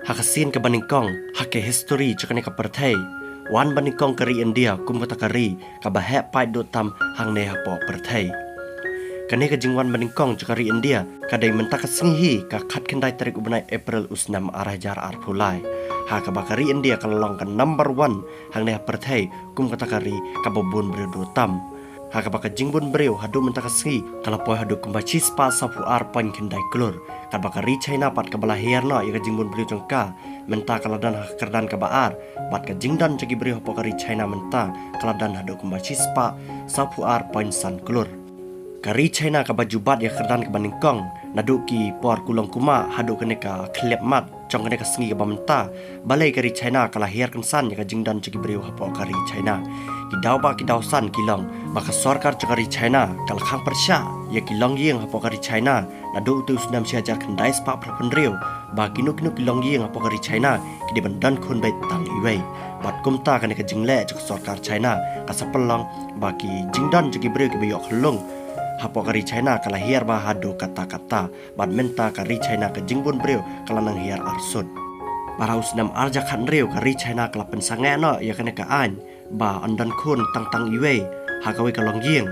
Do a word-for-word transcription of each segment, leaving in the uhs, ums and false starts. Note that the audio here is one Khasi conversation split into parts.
Ha ka sien kaba nyngkong ha ka histori jong kane ka pyrthei, wan ba nyngkong ka ri India kum kata ka ri kaba heh paid duh tam hangne hapoh pyrthei. Kane ka jingwan ba nyngkong jong ka ri India ka dei mynta ka sngi hi, ka khatkhyndai tarik u bnai April u snem ar hajar arphew lai, ha kaba ka ri India ka la long ka number one hangne ha pyrthei kum kata ka ri kaba bun briew duh tam. Ha kaba ka jingbun briew haduh mynta ka sngi ka la poi haduh kumba shispah sawphew ar point khyndai klur. Katba ka ri China pat kaba la hiar noh ïa ka jingbun briew jong ka, mynta ka la don ha ka kyrdan kaba ar, bad ka jingdon jong ki briew hapoh ka ri China mynta ka la don haduh kumba shispah sawphew ar point san klur. Ka ri China kaba ju bat ïa ka kyrdan kaba nyngkong naduh ki por kulong kumah haduh kane ka khyllipmat jong kane ka sngi kaba mynta. Balei ka ri China ka la hiar kynsan ïa ka jingdon jong ki briew hapoh ka ri China? Ki daw ba ki daw san ki long ba ka sorkar jong ka ri China ka la khang pyrshah ïa ki longïing hapoh ka ri China naduh utu u snem shi hajar khyndai spah phra phew hynriew, ba kino kino ki longïing hapoh ka ri China ki dei ban don khun beit tang iwei. Bad kumta kane ka jingleh jong ka sorkar China ka sa pynlong ba ki jingdon jong ki briew kiba ïoh khyllung hapoh ka ri China ka la hiar bha haduh katta katta. Bad mynta ka ri China ka jingbun briew ka la nang hiar arsut. Bad ha u snem ar hajar khathynriew ka ri China ka la pynsangeh noh ïa kane ka aiñ ba yn don khun tang tang iwei ha kawei ka longïing.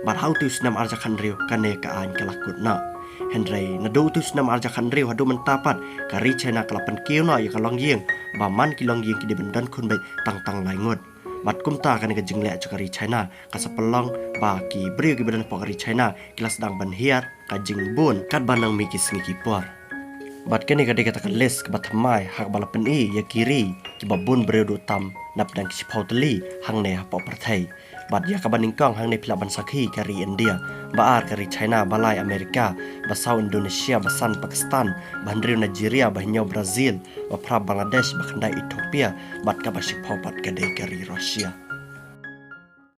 Bad ha utu u snem ar hajar khathynriew kane ka aiñ ka la kut noh. Hynrei naduh utu u snem ar hajar khathynriew haduh mynta pat ka ri China ka la pynkiew noh ïa ka longïing ba man ki longïing ki dei ban don khun beit tang tang lai ngut. Bad kumta kane ka jingleh jong ka ri China ka sa pynlong ba ki briew kiba don hapoh ka ri China ki la sdang ban hiar ka jingbun katba nang mih ki sngi ki por. Bad kane ka dei kata ka list kaba thymmai ha kaba la pyni ïa ki ri kiba bun briew duh tam napdeng ki shiphew tylli hangne hapoh pyrthei. Bad ïa kaba nyngkong hangne phi lah ban sakhi ka ri India, ba ar ka ri China, ba lai Amerika, ba saw Indonesia, ba san Pakistan, ba hynriew Nigeria, ba hynñiew Brazil, ba phra Bangladesh, ba khyndai Ethiopia, bad kaba shiphew pat ka dei ka ri Russia.